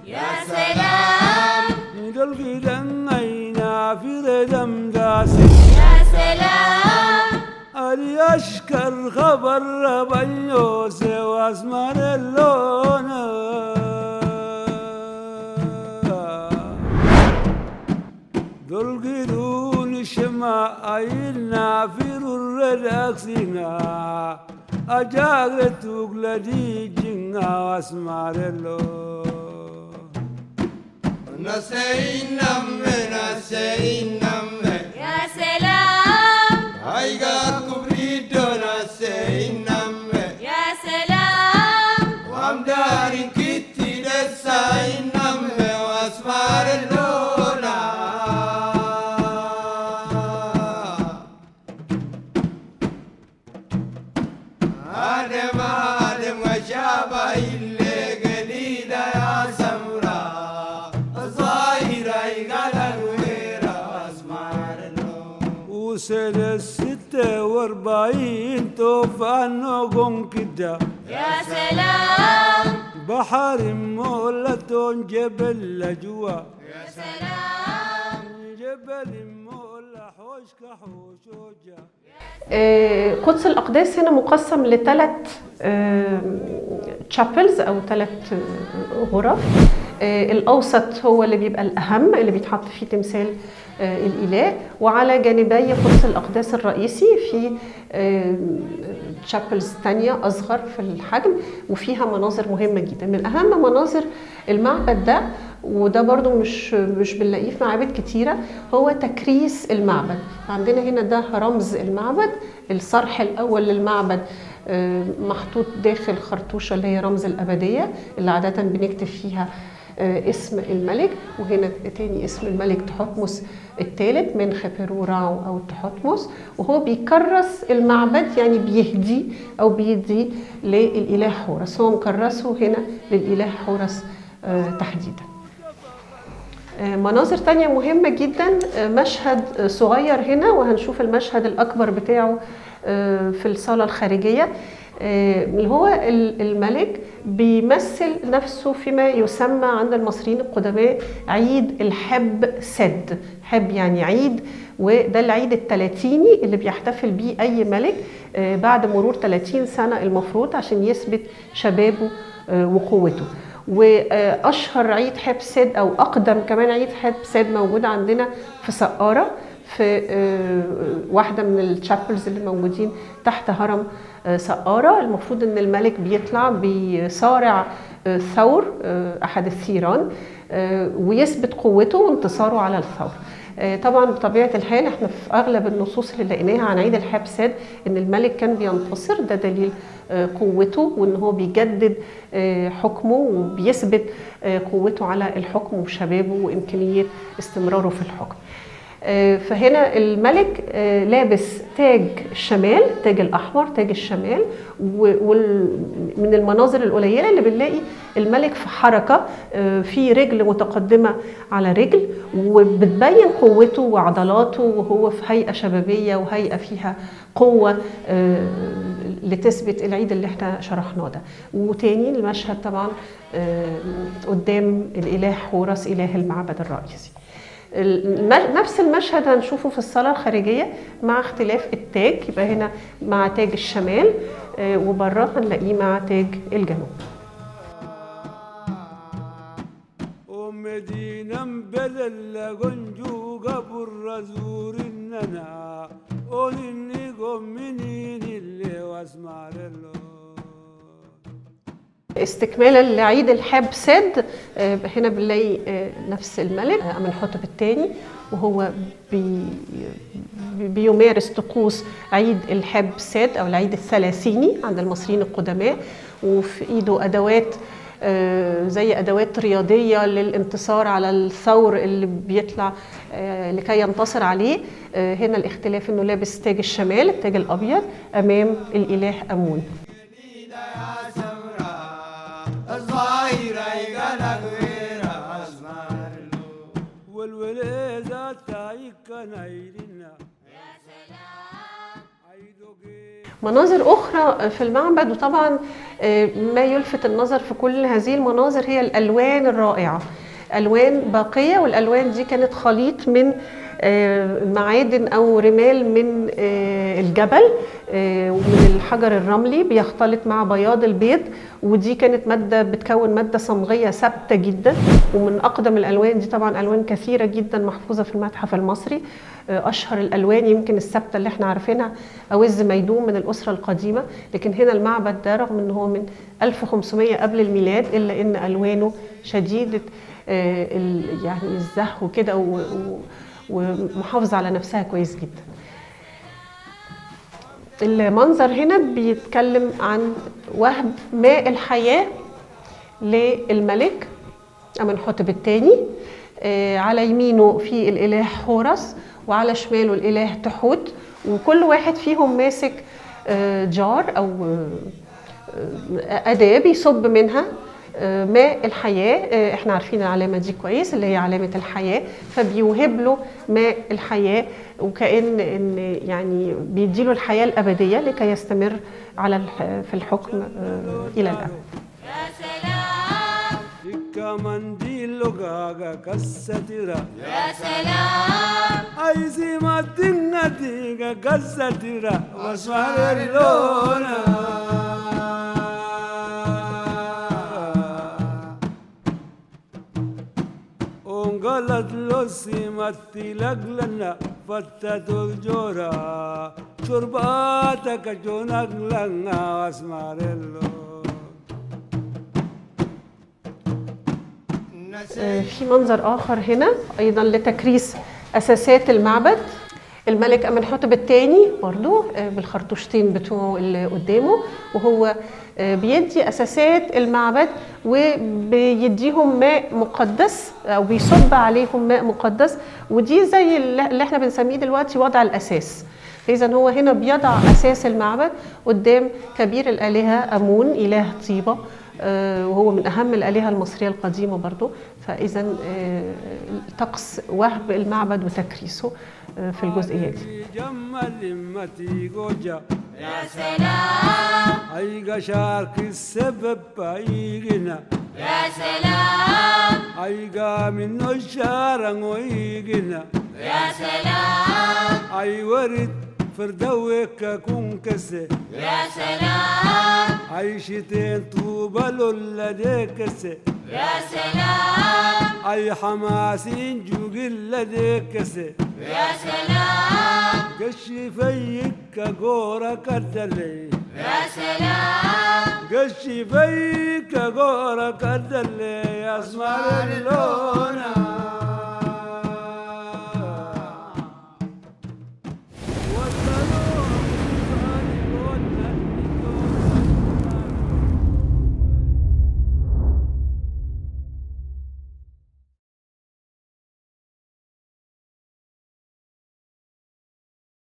يا سلام، يا سلام. أشكر خبر بيوس واسمر اللون دول قدون شما أيلنا في الرلاكسينا أجاغتوك لدي جنا واسمر اللون يا سلام، يا سلام. وسنة 46 طوفان نقوم كده يا سلام، بحر مولة جبل لجوا يا سلام، جبل مولة حوش كحوش وجا. قدس الأقداس هنا مقسم لثلاث تشابلز أو ثلاث غرف. الأوسط هو اللي بيبقى الأهم، اللي بيتحط فيه تمثال الإله، وعلى جانبي قدس الأقداس الرئيسي في تشابلز تانية أصغر في الحجم وفيها مناظر مهمة جدا. من أهم مناظر المعبد ده، وده برضو مش بنلاقيه في معابد كتيرة، هو تكريس المعبد. عندنا هنا ده رمز المعبد، الصرح الأول للمعبد محطوط داخل خرطوشة اللي هي رمز الأبدية اللي عادة بنكتب فيها اسم الملك، وهنا تاني اسم الملك تحتمس الثالث من خبرو راو أو تحتمس، وهو بيكرس المعبد، يعني بيهدي أو بيدي للإله حورس، هو مكرسه هنا للإله حورس تحديدا. مناظر تانية مهمة جدا، مشهد صغير هنا وهنشوف المشهد الأكبر بتاعه في الصالة الخارجية، اللي هو الملك بيمثل نفسه فيما يسمى عند المصريين القدماء عيد الحب سد. حب يعني عيد، وده العيد التلاتيني اللي بيحتفل بيه أي ملك بعد مرور 30 سنة المفروض عشان يثبت شبابه وقوته. وأشهر عيد حب سد أو أقدم كمان عيد حب سد موجود عندنا في سقارة، في واحدة من التشابلز اللي موجودين تحت هرم سقارة. المفروض ان الملك بيطلع بيصارع ثور احد الثيران ويثبت قوته وانتصاره على الثور. طبعا بطبيعة الحال احنا في اغلب النصوص اللي لقيناها عن عيد الحب سد ان الملك كان بينتصر، ده دليل قوته وان هو بيجدد حكمه وبيثبت قوته على الحكم وشبابه وامكانية استمراره في الحكم. فهنا الملك لابس تاج الشمال، تاج الأحمر، تاج الشمال، ومن المناظر القليلة اللي بنلاقي الملك في حركة، في رجل متقدمة على رجل، وبتبين قوته وعضلاته وهو في هيئة شبابية وهيئة فيها قوة لتثبت العيد اللي احنا شرحناه ده. وتاني المشهد طبعا قدام الإله حورس إله المعبد الرئيسي. نفس المشهد هنشوفه في الصالة الخارجية مع اختلاف التاج، يبقى هنا مع تاج الشمال وبره هنلاقيه مع تاج الجنوب. استكمالا لعيد الحب سد، هنا بنلاقي نفس الملك أمنحتب الثاني وهو بيمارس طقوس عيد الحب سد أو العيد الثلاثيني عند المصريين القدماء، وفي إيده أدوات زي أدوات رياضية للانتصار على الثور اللي بيطلع لكي ينتصر عليه. هنا الاختلاف إنه لابس تاج الشمال، التاج الأبيض، أمام الإله أمون. مناظر أخرى في المعبد، وطبعا ما يلفت النظر في كل هذه المناظر هي الألوان الرائعة، ألوان باقية، والألوان دي كانت خليط من معادن أو رمال من الجبل ومن الحجر الرملي بيختلط مع بياض البيض، ودي كانت مادة بتكون مادة صمغية ثابتة جدا. ومن أقدم الألوان دي طبعا ألوان كثيرة جدا محفوظة في المتحف المصري. أشهر الألوان يمكن الثابتة اللي احنا عارفينها أوز ميدوم من الأسرة القديمة، لكن هنا المعبد ده رغم إن هو من 1500 قبل الميلاد إلا إن ألوانه شديدة يعني الزهو كده ومحافظة على نفسها كويس جدا. المنظر هنا بيتكلم عن وهب ماء الحياة للملك أمنحتب الثاني. على يمينه في الإله حورس وعلى شماله الإله تحوت، وكل واحد فيهم ماسك جار أو أداة بيصب منها ماء الحياة. احنا عارفين العلامة دي كويس اللي هي علامة الحياة، فبيوهب له ماء الحياة وكأن إن يعني بيديله الحياة الأبدية لكي يستمر على في الحكم إلى الأبد. يا سلام يا سلام قالت لوسي مثلك لنا فتت الجورا شرباتك جونك لنا واسمع اللون. في منظر آخر هنا أيضا لتكريس أساسات المعبد. الملك أمنحتب الثاني برضو بالخرطوشتين بتوعه اللي قدامه، وهو بيدي أساسات المعبد وبيديهم ماء مقدس أو بيصب عليهم ماء مقدس، ودي زي اللي احنا بنسميه دلوقتي وضع الأساس. فإذا هو هنا بيضع أساس المعبد قدام كبير الآلهة أمون إله طيبة، وهو من أهم الآلهة المصرية القديمة برضو. فإذا طقس وهب المعبد وتكريسه في الجزئية دي. يا سلام يا سلام يا سلام فردوك كون كسي يا سلام عيشتين طوبى لديك سي يا سلام اي حماسين جوج لديك سي يا سلام قشي فيك غورك الدلي يا سلام قشي فيك غورك الدلي يا اسمر اللون.